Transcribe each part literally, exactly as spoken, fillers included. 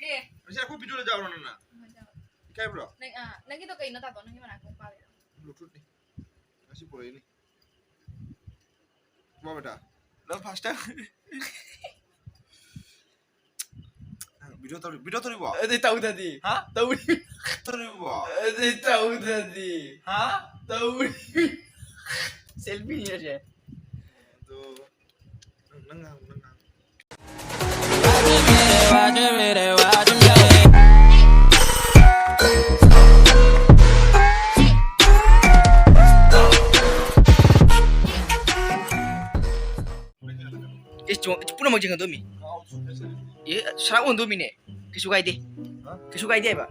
ꯑꯦ꯫ ꯉꯁꯤ ꯑꯩꯈꯣꯏ video ꯗ ꯌꯥꯎꯔꯣ ꯅꯪꯅ꯫ ꯍꯣꯏ, ꯌꯥꯎꯔꯣ꯫ ꯏꯀꯥꯏꯕ꯭ꯔꯣ? ꯅꯪ, ꯑ, ꯅꯪꯒꯤꯗꯣ ꯀꯩꯅꯣ ꯇꯥꯗꯣ? ꯅꯪꯒꯤ ꯃꯅꯥꯛꯇ ꯄꯥꯜꯂꯤꯔꯣ? Bluetooth ꯅꯤ꯫ ꯉꯁꯤ ꯄꯨꯔꯛꯏꯅꯤ꯫ ꯀꯃꯥꯏ ꯕꯦꯇꯥ? ꯅꯪ first time video ꯇꯧꯔꯤ-, video ꯇꯧꯔꯤꯕꯣ? ꯑꯗꯨꯗꯤ ꯇꯧꯗꯗꯤ꯫ ꯍꯥ? ꯇꯧꯔꯤ꯫ ꯇꯧꯔꯤꯕꯣ? ꯑꯗꯨꯗꯤ ꯇꯧꯗꯗꯤ꯫ ꯍꯥ? ꯇꯧꯔꯤ꯫ Selfie ꯅꯦ ꯁꯦ꯫ ꯑꯗꯣ, ꯅꯪ, ꯅꯪ ꯉꯥꯡꯉꯨ, ꯅꯪ ꯉꯥꯡꯉꯨ꯫ ꯑꯦ, ꯆꯣ-, ꯄꯨꯝꯅꯃꯛ ꯌꯦꯡꯍꯟꯗꯣꯏꯃꯤ꯫ ꯑꯦ, ꯁꯔꯥꯛ ꯑꯣꯟꯗꯣꯏꯃꯤꯅꯦ꯫ ꯀꯩꯁꯨ ꯀꯥꯏꯗꯦ꯫ ꯍꯥ? ꯀꯩꯁꯨ ꯀꯥꯏꯗꯦ ꯍꯥꯏꯕ꯫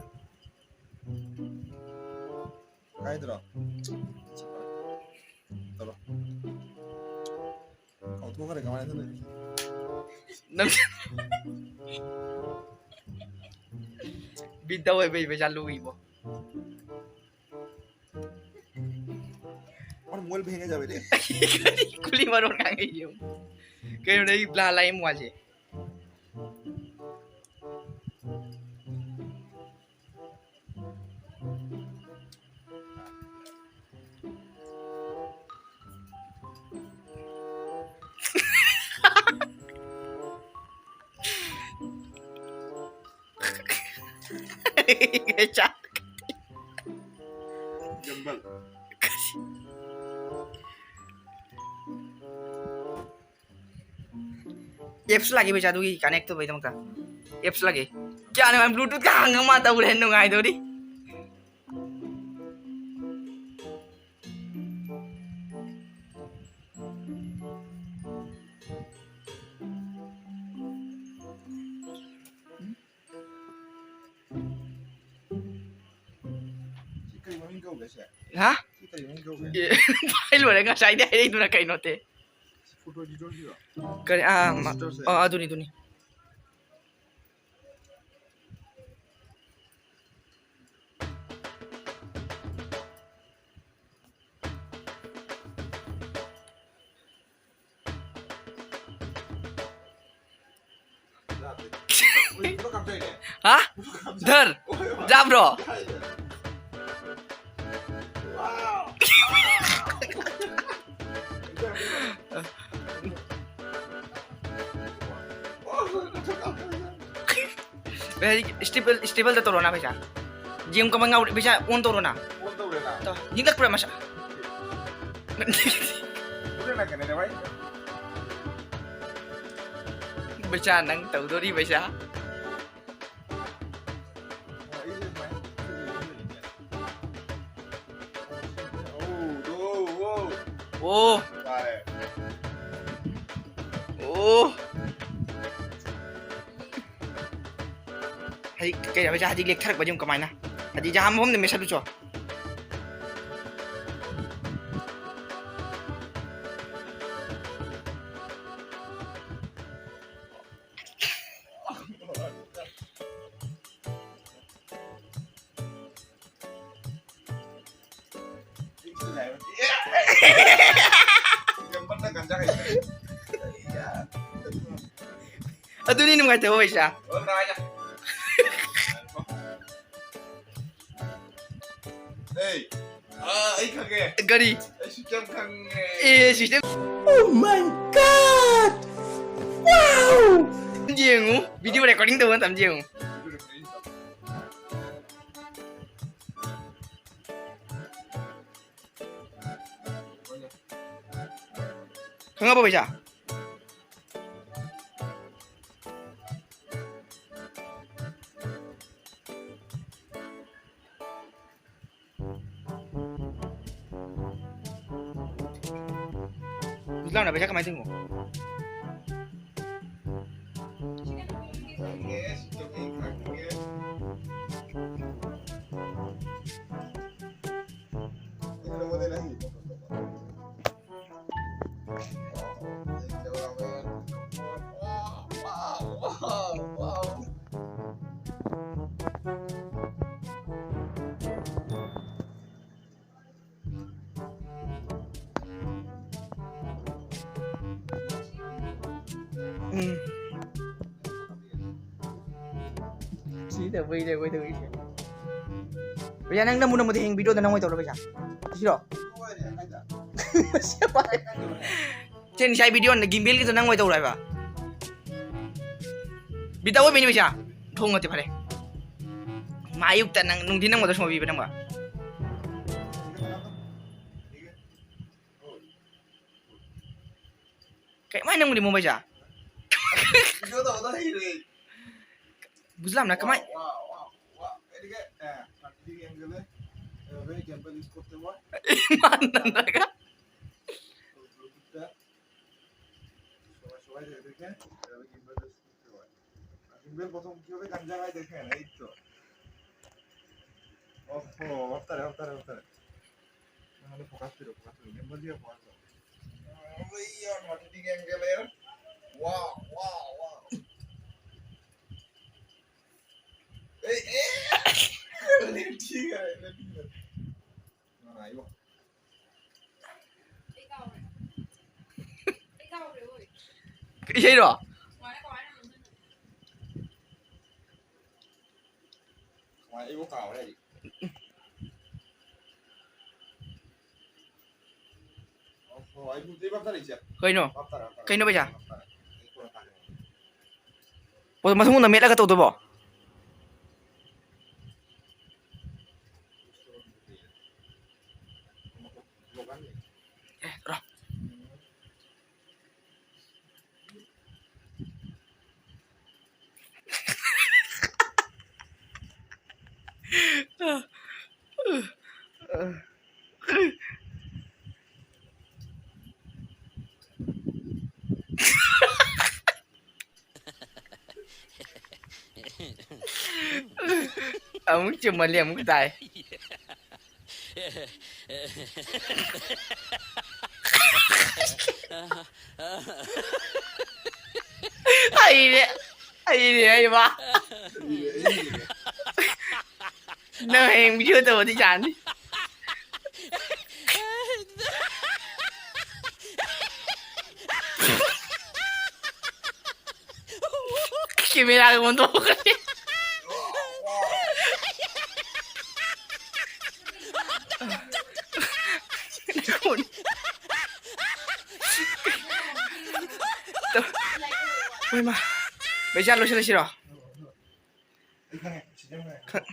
ꯀꯥꯏꯗ꯭ꯔꯣ? ꯇꯧꯔꯣ꯫ ꯀꯥꯎꯊꯣꯛꯈ꯭ꯔꯦ ꯀꯃꯥꯏꯅ ꯇꯧꯗꯣꯏꯅꯣ? ꯅꯪ ꯕꯤꯠ ꯇꯧꯋꯦ ꯕꯩ ꯄꯩꯁꯥ ꯂꯨꯏꯕꯣ꯫ ꯃꯣꯏ ꯃꯣꯏ ꯚꯦꯡꯒ ꯖꯥꯕꯦ ꯔꯦ꯫ ꯀꯨꯂꯤ ꯃꯔꯣꯟ ꯉꯥꯡꯉꯛꯏ ꯌꯦꯡꯉꯨ꯫ ꯀꯩꯅꯣꯅꯦ ꯑꯩ ꯕ꯭ꯂꯥ ꯂꯥꯏ ꯃ꯭ꯋꯥꯁꯦ꯫ ꯆꯥꯛ꯫ ꯖꯝꯕꯜ꯫ Apps ꯂꯥꯛꯏ ꯄꯩꯁꯥꯗꯨꯒꯤ connect ꯇꯧꯕꯩꯗꯃꯛꯇ꯫ Apps ꯂꯥꯛꯏ꯫ ꯀꯌꯥꯅꯤ ꯃꯥ Bluetooth ꯀ ꯍꯥꯡꯉ ꯃꯥ ꯇꯧꯔꯦ ꯅꯨꯡꯉꯥꯏꯗꯧꯔꯤ꯫ ꯁꯤ ꯀꯔꯤ ꯃꯃꯤꯡ ꯀꯧꯒꯦ ꯁꯦ? ꯍꯥ? ꯁꯤ ꯀꯔꯤ ꯃꯃꯤꯡ ꯀꯧꯒꯦ? ꯑꯦ, ꯄꯥꯏ ꯂꯣꯏꯔꯦ ꯉꯁꯥꯏꯗꯤ ꯍꯥꯏꯔꯛꯏꯗꯨꯅ ꯀꯩꯅꯣ ꯇꯦ? ꯁꯤ photo editor ꯁꯤꯔꯣ? ꯀꯔꯤ? ꯑꯥ, ꯃ-, editor ꯁꯦ? ꯑꯥ, ꯑꯗꯨꯅꯤ, ꯑꯗꯨꯅꯤ꯫ ꯍꯥ? ꯙꯔ, ꯆꯥꯕ꯭ꯔꯣ? ꯍꯥꯏꯗꯤ stable, stable ꯗ ꯇꯧꯔꯣꯅ ꯄꯩꯁꯥ꯫ ꯒꯦꯝ ꯀꯃꯥꯏ ꯉꯥꯎꯔꯤ? ꯄꯩꯁꯥ on ꯇꯧꯔꯣꯅ꯫ On ꯇꯧꯔꯦꯅ꯫ ꯇꯧ꯫ ꯅꯤꯛꯂꯛꯄ꯭ꯔꯥ ꯃꯁꯥ? ꯎꯔꯦꯅ ꯀꯩꯅꯣꯅꯦ ꯚꯥꯏ꯫ ꯄꯩꯁꯥ ꯅꯪ ꯇꯧꯗꯣꯔꯤ ꯄꯩꯁꯥ꯫ ꯑꯣ꯫ ꯑꯣ꯫ ꯍꯧꯖꯤꯛ ꯀꯩ ꯍꯥꯏꯕ, ꯍꯧꯖꯤꯛ ꯂꯦꯛꯊꯔꯛꯄꯗꯤ ꯑꯃꯨꯛ ꯀꯃꯥꯏꯅ? ꯍꯧꯖꯤꯛ ꯖꯍꯥ ꯃꯐꯝꯗ ꯃꯦꯠꯁꯜꯂꯨꯆꯣ꯫ ꯑꯗꯨꯅꯤ ꯅꯨꯡꯉꯥꯏꯇꯕ ꯄꯩꯁꯥ꯫ ꯑꯩ, ꯑꯥ, ꯑꯩ ꯈꯪꯉꯦ꯫ ꯀꯔꯤ? ꯑꯩꯁꯨ ꯀꯌꯥꯝ ꯈꯪꯉꯦ꯫ ꯑꯦ, system꯫ Oh my God! Wow! ꯌꯦꯡꯉꯨ, video recording ꯇꯧꯕ ꯃꯇꯝꯗ ꯌꯦꯡꯉꯨ꯫ ꯈꯪꯉꯕꯣ ꯄꯩꯁꯥ? ꯂꯥꯎꯅ ꯄꯩꯁꯥ ꯀꯃꯥꯏꯅ ꯇꯧꯔꯤꯅꯣ? ꯎꯝ꯫ ꯁꯤꯗ ꯋꯦꯗ ꯋꯦꯗ ꯋꯦꯗ꯫ ꯄꯩꯁꯥ ꯅꯪ ꯅꯝꯃꯨ ꯅꯝꯃꯨꯗ ꯍꯌꯦꯡ ꯚꯤꯗꯤꯑꯣꯗ ꯅꯪ ꯑꯣꯏ ꯇꯧꯔꯣ ꯄꯩꯁꯥ꯫ ꯁꯤꯔꯣ? ꯆꯦ ꯉꯁꯥꯏ ꯚꯤꯗꯤꯑꯣ ꯒꯤꯝꯕꯦꯜꯒꯤꯗꯣ ꯅꯪ ꯑꯣꯏ ꯇꯧꯔꯣ ꯍꯥꯏꯕ꯫ ꯕꯤꯇꯥ ꯑꯣꯏꯕꯩꯅꯤ ꯄꯩꯁꯥ꯫ ꯊꯣꯡ ꯅꯠꯇꯦ ꯐꯔꯦ꯫ ꯃꯥ ꯑꯌꯨꯛꯇ ꯅꯪ ꯅꯨꯡꯊꯤꯟ ꯅꯪ ꯑꯣꯏꯗ ꯁꯨꯡꯕꯤꯕ ꯅꯪꯕ꯫ ꯀꯩꯃꯥꯏ ꯅꯪꯕꯨꯗꯤ ꯃꯣꯕꯥꯏꯜꯁꯦ? ꯚꯤꯗꯤꯑꯣ ꯇꯧꯕꯗ ꯍꯩꯔꯦ꯫ ꯕꯨꯖꯂꯥꯝꯅ ꯀꯃꯥꯏ? ꯋꯥ, ꯋꯥ, ꯋꯥ, ꯋꯥ꯫ ꯑꯩꯗꯤꯒ, ꯑꯦ, ꯊꯥꯔꯇꯤꯗꯤ ꯒꯦꯝꯒ ꯂꯩ꯫ ꯑꯦ, ꯍꯣꯔꯦꯟ ꯒꯦꯝ ꯄ꯭ꯂꯦ ꯏꯁꯀꯣꯞꯇ ꯋꯥ꯫ ꯏꯃꯥꯟꯅꯔꯒ꯫ ꯒ꯭ꯔꯨꯞꯇ꯫ ꯁꯣꯏ, ꯁꯣꯏ, ꯁꯣꯏ, ꯁꯣꯏ꯫ ꯒꯦꯝ ꯄ꯭ꯂꯦ ꯏꯁꯀꯣꯞꯇ ꯋꯥ꯫ ꯒꯦꯝ ꯄ꯭ꯂꯦ ꯄꯣꯊꯣꯛ ꯀꯤꯌꯣꯒ ꯒꯟꯖꯥ ꯍꯥꯏꯗ ꯈꯦꯅ ꯑꯩꯠꯇꯣ꯫ ꯑꯣꯍꯣ, ꯍꯣꯞꯇꯔꯦ, ꯍꯣꯞꯇꯔꯦ, ꯍꯣꯞꯇꯔꯦ꯫ ꯅꯪꯉꯣꯟꯗ ꯐꯣꯀꯁ ꯄꯤꯔꯣ, ꯐꯣꯀꯁ ꯄꯤꯔꯣ꯫ ꯒꯦꯝ ꯄ꯭ꯂꯦ ꯐꯣꯀꯁ ꯇꯧ꯫ ꯑꯩ ꯌꯥꯝ ꯊꯥꯔꯇꯤꯗꯤ ꯒꯦꯝꯒ ꯂꯩ꯫ ꯋꯥ, ꯋꯥ, ꯋꯥ꯫ ꯑꯦ, ꯑꯦ! ꯂꯦꯞꯈꯤꯒꯔꯦ, ꯂꯦꯞꯈꯤꯒꯔꯦ꯫ ꯉꯥꯏꯌꯣ꯫ ꯏꯁꯩꯔꯣ? ꯀꯃꯥꯏ, ꯑꯩꯕꯨ ꯀꯥꯎꯔꯦ ꯑꯩ꯫ ꯑꯣ, ꯑꯩꯕꯨ ꯇꯦ ꯚꯥꯞ ꯇꯥꯔꯦ, ꯏꯆꯦ꯫ ꯀꯩꯅꯣ? ꯚꯥꯞ ꯇꯥꯔꯦ, ꯚꯥꯞ ꯇꯥꯔꯦ꯫ ꯀꯩꯅꯣ ꯄꯩꯁꯥ? ꯚꯥꯞ ꯇꯥꯔꯦ꯫ ꯑꯩ ꯀꯣꯟꯅ ꯇꯥꯒꯦ꯫ ꯑꯣ, ꯃꯊꯪ ꯃꯊꯪ ꯃꯦꯠꯂꯒ ꯇꯧꯗꯧꯕꯣ? ꯑꯦ, ꯇꯧꯔꯣ꯫ ꯑꯃꯨꯛ ꯆꯨꯝꯃꯜꯂꯤ, ꯑꯃꯨꯛ ꯇꯥꯏ꯫ ꯍꯩꯔꯦ, ꯍꯩꯔꯦ, ꯍꯩꯕ꯫ ꯅꯪ ꯍꯌꯦꯡ ꯚꯤꯗꯤꯑꯣ ꯇꯧꯔꯗꯤ ꯌꯥꯅꯤ꯫ ꯀꯦꯃꯦꯔꯥꯒ ꯑꯣꯟꯊꯣꯛꯈ꯭ꯔꯦ꯫ ꯍꯣꯏ ꯃꯥ, ꯕꯩꯖꯥ ꯂꯣꯏꯁꯤꯜꯂꯁꯤꯔꯣ? ꯈ-,